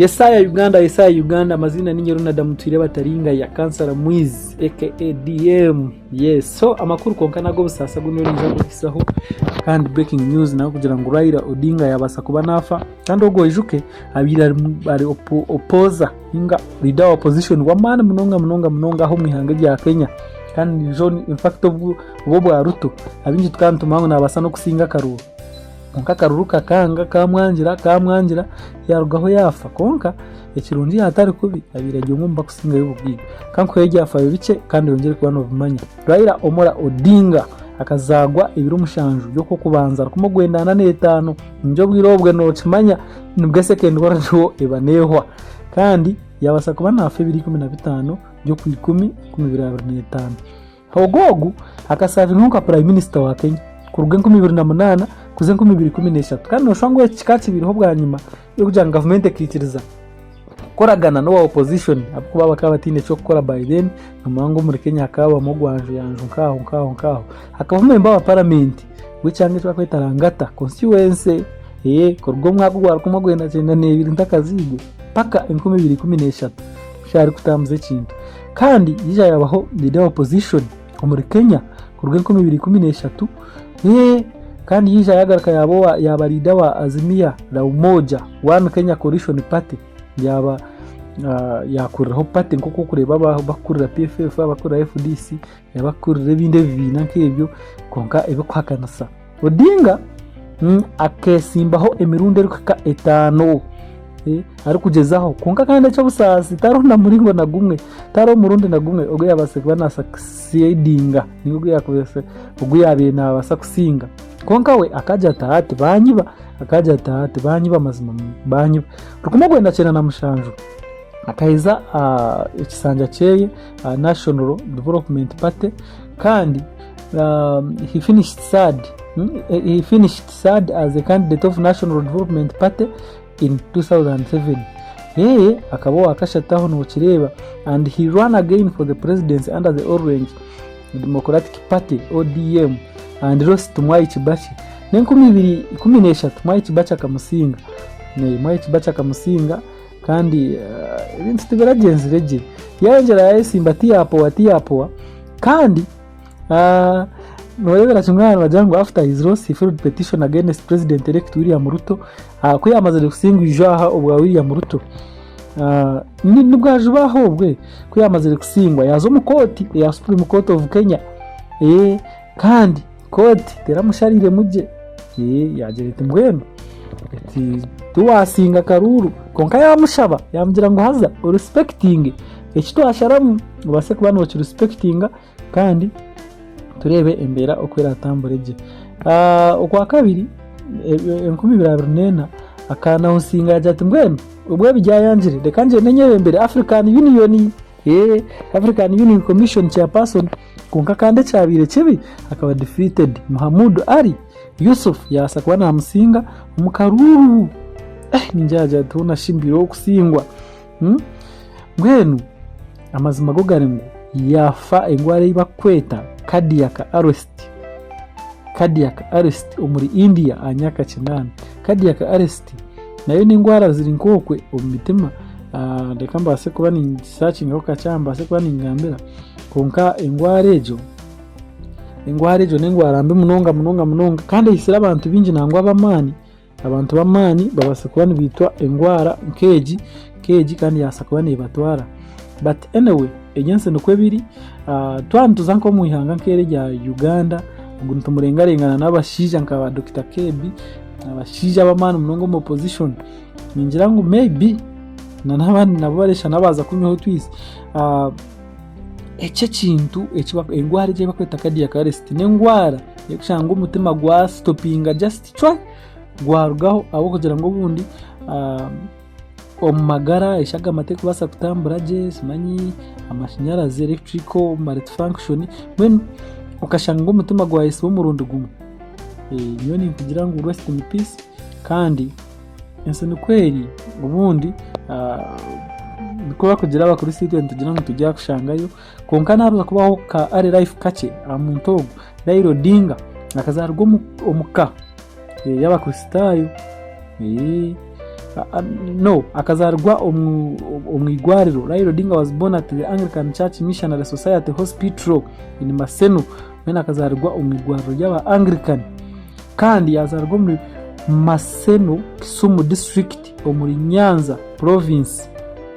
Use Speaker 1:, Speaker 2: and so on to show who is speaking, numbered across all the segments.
Speaker 1: Yesaya Uganda, Yesaya Uganda, amazina ni Ronald Mutwire Bataringaya, Kansara Mwizi aka DM. Yes, so amakuru kwonka nago obusaasi agu niyo ninza kuhisaho kandi breaking news nayo kugira ngu Raila Odinga yabaasa kuba naafa kandi ogwo oijuke abaire ari, ari opo, opoza ninga leader wa opposition w'amaani munonga munonga munonga aho omu ihanga erya Kenya kandi John in fact obwo obwa Ruto abaingi tukaba nitumanya ngu nabaasa n'okusinga akaruuru. Kwonka akaruru kakanga kamwangira kamwangira yarugaho yaafa kwonka ekirungi yaatari kubi abaire ari omwe omu bakusingayo obugaiga. Kankuhe ebyafayo bikye kandi oyongyere kuba noobimanya. Raila Omollo Odinga akazaarwa ebiro mushanju by'Okwokubanza rukumi orwenda ana n'etaano. Ningira obwire obwe nookimanya nibwo second world war eba neehwa. Kandi yaabaasa kuba naafa ebiro 15 by'Okwikumi 2025. Ogwo ogu akasavingaho nka Prime Minister wa Kenya kuruga 2008 kuza 2013 kandi noshusha ngu eki kikaba kibaireho bwanyima y'okugira ngu gavumenti ekaikiriza kukoragana n'owa opposition ahabw'okuba bakaba bataine eky'okukora by then nomanya ngu omuri Kenya hakaba habamu ogwanjuyanju nkaaho nkaaho nkaaho. Hakabaho memba wa paramenti w'ekyanga eki barikweta Langata constituency kuruga omwaka ogwa rukumi orwenda kyenda n'ebiri ntakaziirwe paka 2013 kushaaha arikutambuza ekintu. Kandi yaija yaabaho leader wa opposition omuri Kenya kuruga 2013 ee kandi yaija yaagaruka yaaba owa yaaba leader wa Azimia la Umoja One Kenya Coalition Party yaaba ah, yaakuriraho party nk'oku orikureeba aba- abakukurira PFF abakukurira FDC abakukurira ebindi ebibiina nk'ebyo kwonka ebikuhakanisa. Odinga akesimbaho emirundi erikuhika etaano arikugyezaho kwonka kandi eky'obusaasi tariho na muringo na gumwe, tariho murundi na gumwe ogu yaabaasize kuba nasakisidinga ninga ogu yaabaire naabaasa kusinga. Kwonka we akagira ati aha tibanyiba, akagira ati aha tibanyiba mazima banyiba. 1997 akaheza ekisanja kyeye National Development Party kandi he finished third he finished third as a candidate of National Development Party in 2007. Ee akaba owakashatu aho nokireeba and he ran again for the presidency under the Orange Democratic Party ODM and lost to Mwai Kibaki. N'enkumi ibiri ikumi n'eshatu Mwai Kibaki akamusinga. Mwai Kibaki akamusinga kandi ebintu tibiragyenzire gye. Yayongyera yayesimba tiyapowa tiyapowa kandi Noreebera kimwe aha nibagira ngu after his loss he filed petition against president elect William Ruto ku yaamazire kusingwa ijo aha obwa William Ruto nibwajuba aha obwe ku yaamazire kusingwa yaaza omu kooti eya Supreme Court of Kenya kandi kooti teramushariiremu gye yaagira eti mbwenu eti tiwaasinga akaruuru kwonka yaamushaba yaamugira ngu haza orisipekitinge eki twasharamu obaase kuba nookirisipekitinga Kandi tureebe embeera oku eratambure gye. Okwakabiri, 2024 akaanawunsinga yaagira ati mbwenu obu ebi byayangire reka ngyende nyebembere African Union, African Union Commission Chairperson kwonka kandi ekyabaire kibi akaba defeated Muhamood Ali Yusuf yaabaasa kuba naamusinga omu karuuru. Ningira yaagira ati hoona shi mbaireho kusingwa. Mbwenu amazima go gari ngu yaafa endwara ei barikweta cardiac arrest, cardiac arrest omuri India aha myaka kinaana. Cardiac arrest nayo n'endwara ziri nk'okwe omu mitima, reka mbaase kuba ningisakingaho kakye aha mbaase kuba ningambira, kwonka endwara egyo, endwara egyo n'endwara mbi munonga munonga munonga kandi eitsire abantu baingi nangwa ab'amaani. Abantu b'amaani babaasa kuba nibaitwa endwara nk'egi nk'egi kandi yabaasa kuba neebatwara. But anyway eby'ensi nikwo biri, twaba nituza nk'omu ihanga nk'eri erya Uganda, ogu nitumurengarengana n'abashaija nka ba Dokita KB, abashaija b'amaani munonga omu opposition, ningira ngu maybe n'abandi nabo bareshana baaza kunywaho otwizi. Eki ekintu endwara egi ei barikweta cardiac arrest n'endwara erikushanga omutima gwasitopinga just cwa gwarugaho ahabw'okugira ngu obundi omu magara eshagama terikubaasa kutambura gye simanyi amashanyarazi electrical malfunction mbwenu okashanga ngu omutima gwayesiba omurundi gumwe. Nyowe ninkugira ngu rest in peace kandi ensi nikwo eri obundi nikwo barikugira abakristo itwe nitugira ngu turyakushangayo kwonka nahabaasa kubaho ka early life kakye aha muntu ogu Raila Odinga akazaarwa omu ka y'abakristaayo. No, akazaarwa omu omu igwariro. Raila Odinga was born at the Anglican Church Missionary Society Hospital in Maseno. Mbwenu akazaarwa omu igwariro ry'aba Anglican. Kandi yazaarwa omuri Maseno, Kisumu District omuri Nyanza Province.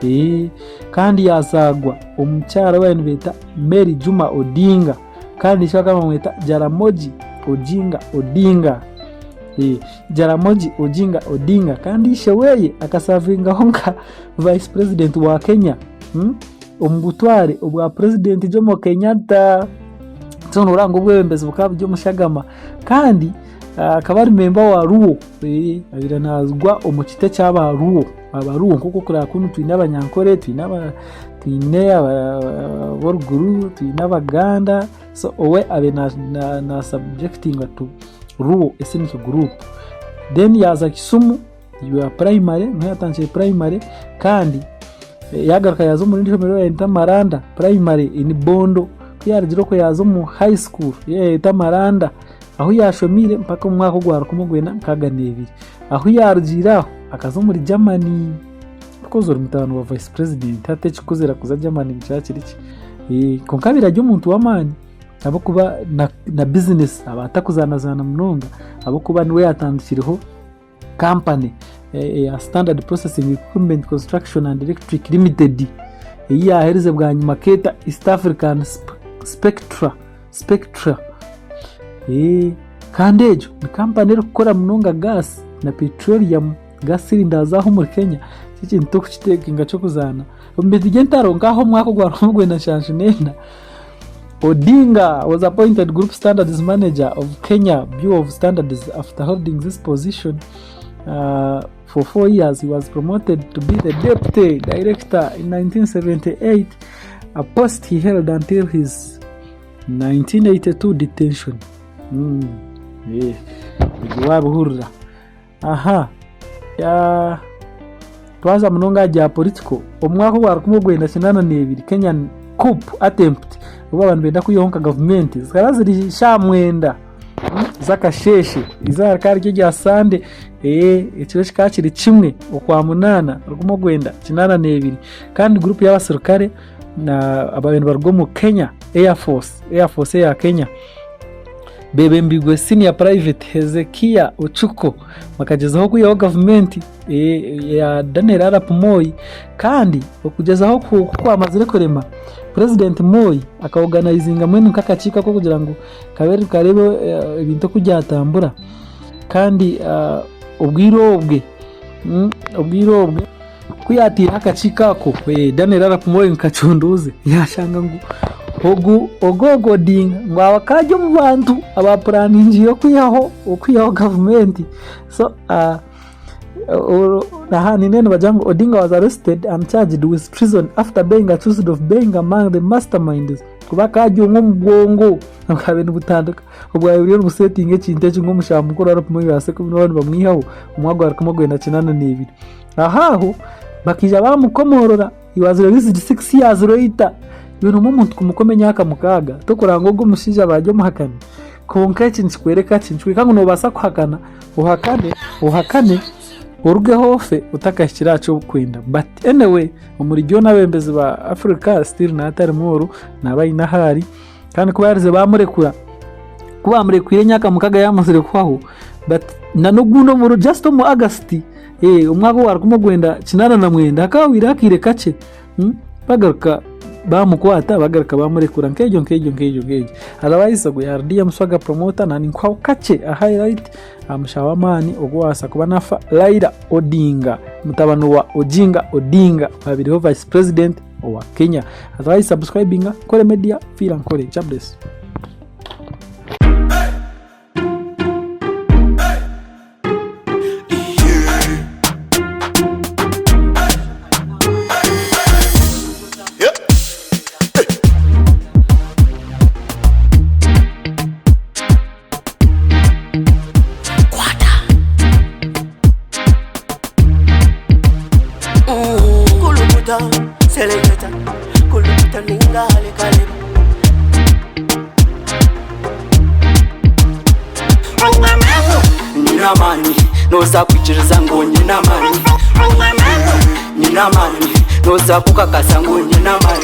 Speaker 1: Ee, kandi yazaarwa omukyara ou baabaire nibeeta Mary Juma Odinga. Kandi ishe bakaba nibamweta Jaramogi Oginga Odinga. Ee, Jaramogi Oginga Odinga kandi ishe weye akasavingaho nka vice president wa Kenya omu butware obwa president Jomo Kenyatta. So noreeba ngu obwebembezi bukaba buri omu shagama kandi akaba ari memba wa Luo, abaire naazigwa omu kiti eky'aba Luo. Aba Luo nk'oku orikureeba kunu twine Abanyankore, twine twine ab'oruguru, twine Abaganda, so we abaire na subjectinga to Luo ethnic group. Then yaaza Kisumu ya primary, niho yaatandikire primary kandi yaagaruka yaaza omu rindi ishomero eribareeta Maranda primary in Bondo. Ku yaarugire okwo yaaza omu high school ei bareeta Maranda ahu yaashomiire mpaka omu mwaka ogwa rukumi orwenda nkaaga n'ebiri. Ahu yaarugiire aho akaza omuri Germany. Because ori mutabani wa vice president hati ekikuzira kuza Germany nikiba kiri ki? Kwonka abaire ari omuntu w'amaani ahabw'okuba na bizinesi aba atakuzaanazaana munonga ahabw'okuba niwe yaatandikireho kampani eya Standard Processing Equipment Construction and Electric Limited ei yaaherize bwanyima akeeta East African Spectra Spectra. Kandi egyo ni kampani erikukora munonga gaasi na petroleum. Gas cylinders aho omuri Kenya ekintu tokukitekinga ky'okuzaana. Omu bintu by'entaro nk'aho omwaka ogwa rukumi rwenda nshanju n'ena, Odinga was appointed Group Standards Manager of Kenya Bureau of Standards after holding this position for 4 years. He was promoted to be the Deputy Director in 1978, a post he held until his 1982 detention. Yeah. Ebyo waabihurira. Aha twaza munonga aha bya political, omu mwaka ogwa 1982 Kenyan coup attempt obu abantu nibenda kwihaho nka gavumenti zikaba ziri shaaha mwenda z'akasheeshe eizooba rikaba riri erya Sande, ekiro kikaba kiri kimwe okwamunaana 1982 kandi guruupu y'abaserukare ababaire nibaruga omu Kenya Air Force, Air Force eya Kenya Beebembirwe Senior Private Hezekiah Ochuko bakagyezaho kwihaho gavumenti ya Daniel Arap Moi kandi okugyezaho oku kwamazire kurema, Purezidenti Moi akaoganizinga mbwenu nk'akakiiko ak'okugira ngu kabe nikareeba ebintu oku byatambura kandi obwire obwe obwire obwe Ku yaataireho akakiiko ako, Daniel Arap Moi kacondooze yaashanga ngu ogu Ogogo Odinga ngu akaba ari omu bantu abaapuraningiire okwihaho okwihaho gavumenti. So aha nindeeba nibagira ngu Odinga was arrested and charged with treason after being accused of being among the masterminds kuba akaba ari omwe omu bwongo obwabaire nibutandika obwabaire buriyo nibusetinga ekintu eki ngu omushaija mukuru Arap Moi babaase kuba nibamwihaho omu mwaka gwa 1982. Aho aho bakaija baamukomoorora, he was released 6 years later. Iwe noomanya omuntu kumukoma emyaka 6 tokuranga ngu ogu omushaija aba ari omuhakani? Kwonka eki nikikworeka ki? Nikikworeka ngu noobaasa kuhakana, ohakane, ohakane, orugeho ofe otakahikire aha ki orikwenda. But anyway, omuri byona abeebembezi ba Africa still nawe atari mworo, naaba aine ahu ari. Kandi ku baaherize baamurekura, ku baamurekwire emyaka 6 yaamazire kuhwaho, but na n'ogundi omuri just omu August, omwaka ogwa 1989 hakaba hahwireho akaire kakye, bagaruka baamukwata bagaruka baamurekura nk'egyo nk'egyo nk'egyo nk'egyo. Otherwise ogwo yaaba ari DM Swagga Promoter na ninkuhaho kakye a highlight aha mushaho w'amaani ogu owabaasa kuba naafa Raila Odinga mutabani wa Oginga Odinga owabaireho vice president owa Kenya. Otherwise subscribinga Nkore Media fiira Nkore. Jah bless.
Speaker 2: Kulukuta, seleketa, kulukuta ninga halekaleba. Nyine amaani, noza kwikiriza ngu nyine amaani. Nyine amaani, noza kukakasa ngu nyine amaani.